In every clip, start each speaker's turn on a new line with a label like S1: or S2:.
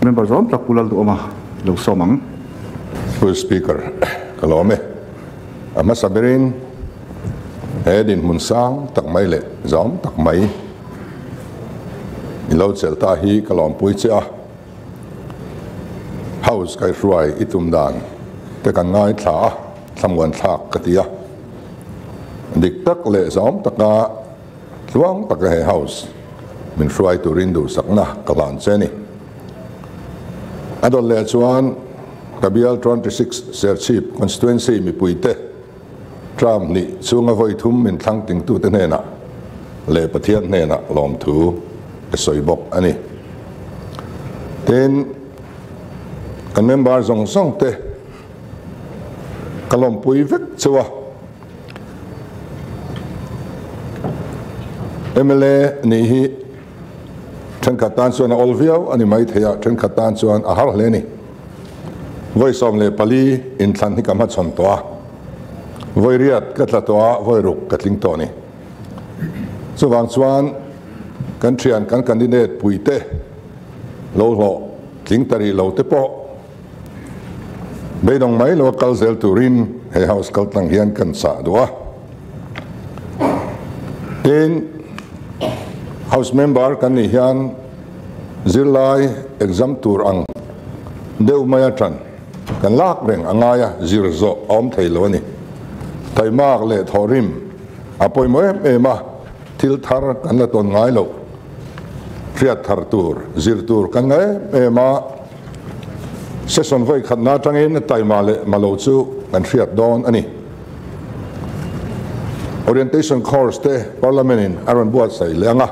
S1: Member zawm tak Pu Lalduhawma lo sawm ang.
S2: Pu Speaker, ka lawm e. A hmasa berin he dinhmun sang tak mai leh zawm tak mai i lo chelh ta hi ka lawmpui che a. House kaihruai i tum dan te kan ngaithla a, thlamuan thlak ka ti a. Dik tak leh zawm taka Tluang taka he house min hruai turin duhsakna ka hlan che ni. A dawt leh chuan ka bial 26 Serchhip constituency mipuite term hnih chhunga vawi thum min thlang tingtute hnenah leh Pathian hnenah lawmthu ka sawi bawk a ni. Tin, kan member zawng zawng te ka lawmpui vek cheu a. Mla nih hi thenkhat tan chuan a awl viau a ni mai thei a, thenkhat tan chuan a har hle a ni. Vawi 14 inthlan hi ka hmachhawn tawh a, vawi riat ka tla tawh a, vawi ruk ka tling tawh a ni. Chuvang chuan kan thian kan candidate puite lo hlawh tling ta rih lo te pawh Beidawng mai lo a kal zel turin he house kal tlang hian kan chah duh a. Tin, house member kan nih hian zirlai exam tur ang deuh mai a tan kan lak reng a ngai a, zir zawh a awm thei lo a ni. Taimak leh thawhrim a pawimawh em em a, thil thar kan la tawn ngai loh, hriat thar tur, zir tur kan nga em em a. Session vawi khatna atangin taima leh malo chu kan hriat dawn a ni. Orientation course te Parliament in a rawn buatsaih leh ang a,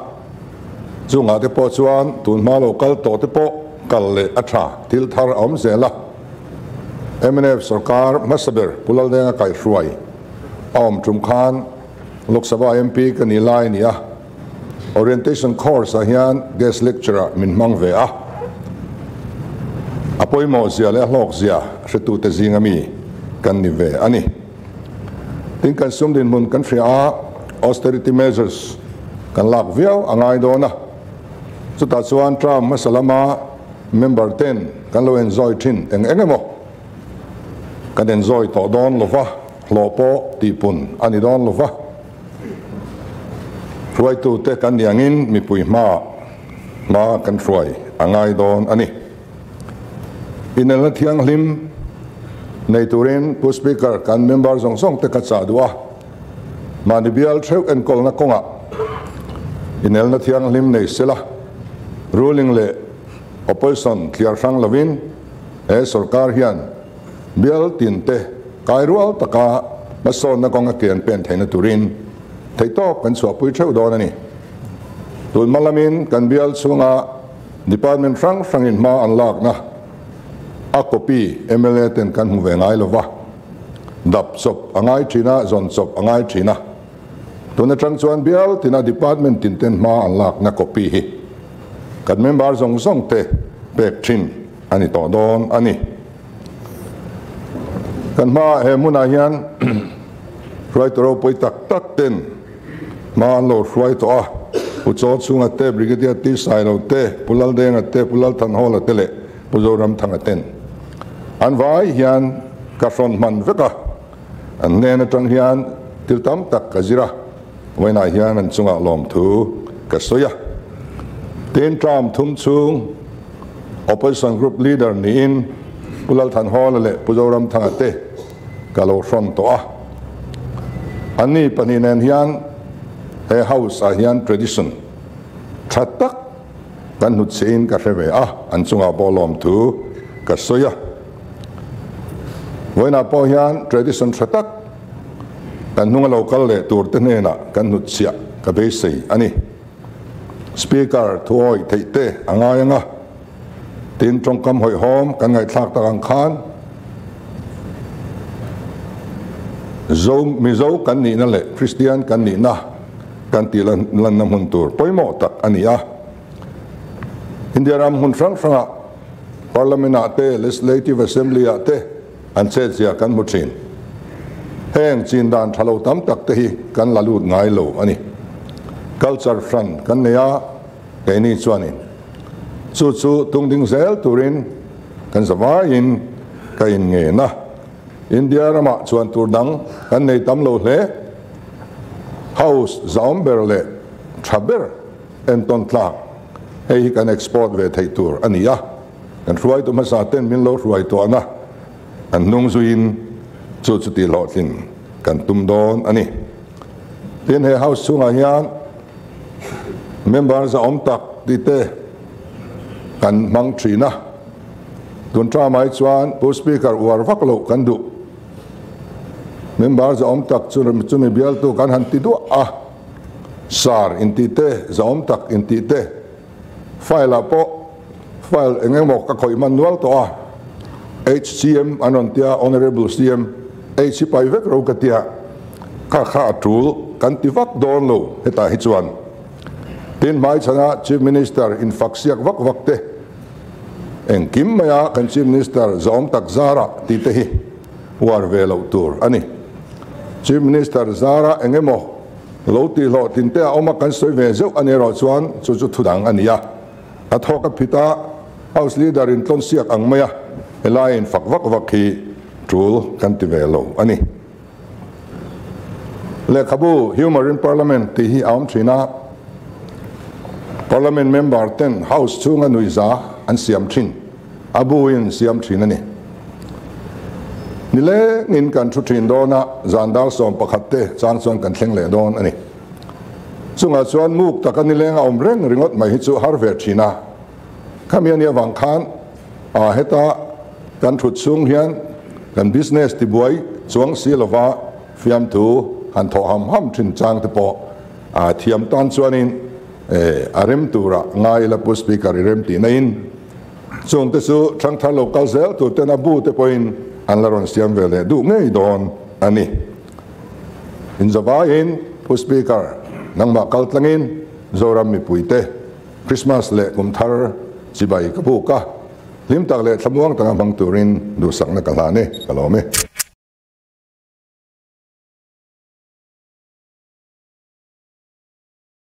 S2: chungah te pawh chuan tun hma lo kal tawh te pawh kal leh a tha thil thar a awm zel a. Mnf sorkar hmasa ber Pu Laldenga kaihhruai a awm tum khan Lok Sabha MP ka ni lai a ni a. Orientation course ah hian guest lecture ah min hmang ve a, a pawimawh zia leh a hlawk zia hretute zinga mi kan ni ve a ni. Tin, kan sum dinhmun kan hria a, austerity measures kan lak viau a ngai dawn a, chutah chuan term hmasa lama member ten kan lo enjoy thin eng eng emaw kan enjoy tawh dawn lova, hlawh pawh tihpun a ni dawn lova. Hruaitute kan nih angin mipui hmaah hma kan hruai a ngai dawn a ni. Inelna thianghlim nei turin Pu Speaker kan member zawng zawng te ka chah duh a, mahni bial theuh enkawlna kawngah inelna thianghlim nei sela, ruling leh opposition thliar hrang lovin he sorkar hian Bial tinte kai rual taka hmasawnna kawnga kian pen theihna turin theihtawp kan chhuahpui theuh dawn a ni. Tun hma lamin kan bial chhunga department hrang hrangin hma an lakna a copy mla ten kan hmu ve ngai lova, dap chawp a ngai thin a, zawn chawp a ngai thin a. Tun atang chuan bial tina department tinten hma an lakna copy hi kan member zawng zawng te pek thin a ni tawh dawn a ni. Kan hmaah he hmunah hian hruaitu ropui tak tak ten hma an lo hruai tawh a, Pu Chaw Chhunga te, Brigadier T Sailo te, Pu Laldenga te, Pu Lalthanhawla te leh Pu Zoramthanga ten an vai hian ka hrawn hman vek a, an hnen atang hian thil tam tak ka zir a, vawiinah hian an chungah lawmthu ka sawi a. Tin, term thum chhung Opposition Group Leader niin Pu Lalthanhawla leh Pu Zoramthanga te ka lo hrawn tawh a. Anni pahnih nen hian he House ah hian tradition tha tak kan hnutchhiahin ka hre ve a, an chungah pawh lawmthu ka sawi a. Vawiinah pawh hian tradition tha tak kan hnunga lo kal leh tur te hnenah kan hnutchhiah ka beisei a ni. Speaker thuawih theih te a ngai ang a, tin tawngkam hawihhawm kan ngaihthlak tak ang khan Zo Mizo kan nihna leh Kristian kan nihna kan tih lanna hmun tur pawimawh tak a ni a. India ram hmun hrang hrangah Parliament ah te Legislative Assembly ah te an chetzia kan hmu thin. Heng chin dan tha lo tam tak te hi kan la lut ngai lo a ni. Culture hran kan nei a, keini chuanin. Chu chu tungding zel turin kan zavaiin ka inngen a. India ramah chuan tur dang kan nei tam lo hle. House zahawm ber leh tha ber entawn tlak hei hi kan export ve theih tur a ni a. Kan hruaitu hmasa ten min lo hruai tuahna an hnung zuiin chu chu tih hlawhtlin kan tum dawn a ni. Tin, he House chhungah hian member zahawm tak tih te kan hmang thin a. Tun term ah hi chuan Pu Speaker uar vak loh kan duh. Member zahawm tak chu chumi bialtu kan han ti duah a. Sir intih te, zahawm tak intih te file ah pawh file eng emaw ka khawih hman nual tawh a. HCM an rawn tia, Honourable CM, H hi pai vek ro ka tia, kha kha a tul kan ti vak dawn lo hetah hi chuan. Tin hmaichhana Chief Minister infak siak vak vak te, engkim maia kan Chief Minister zawm tak zara tih te hi uar ve loh tur a ni. Chief Minister zara eng emaw lo tihhlawh tin te a awm a kan sawi ve zeuh a ni erawh chuan chu chu thudang a ni a. A thawk a phit a, House Leader in tlawn siak ang mai a, helai in fak vak vak hi tul kan ti ve lo a ni. Lehkhabu Humour in Parliament tih hi a awm thin a, Parliament member ten House chhunga nuihza an siam thin, a bu in siam thin a ni. Nilengin kan thu thin dawn a, zan dar 11 te chang chuan kan thleng leh dawn a ni. Chungah chuan muk taka nileng a awm reng ringawt mai hi chu har ve thin a. Khami a nih avang khan a heta kan thut chhung hian kan business tibuai chuang si lova fiamthu han thawh ham ham thin chang te pawh a thiam tan chuanin a rem tura ngai ila Pu Speaker i rem tih naiin chung te chu thangthar lo kal zel tur ten a bu te pawhin an la rawn siam ve leh duh ngei dawn a ni. Inzavaiin Pu Speaker, nangmah kal tlangin Zoram mipuite Christmas leh kum thar chibai ka buk a, hlim tak leh thlamuang taka hmang turin duhsakna ka hlan e, ka lawm e.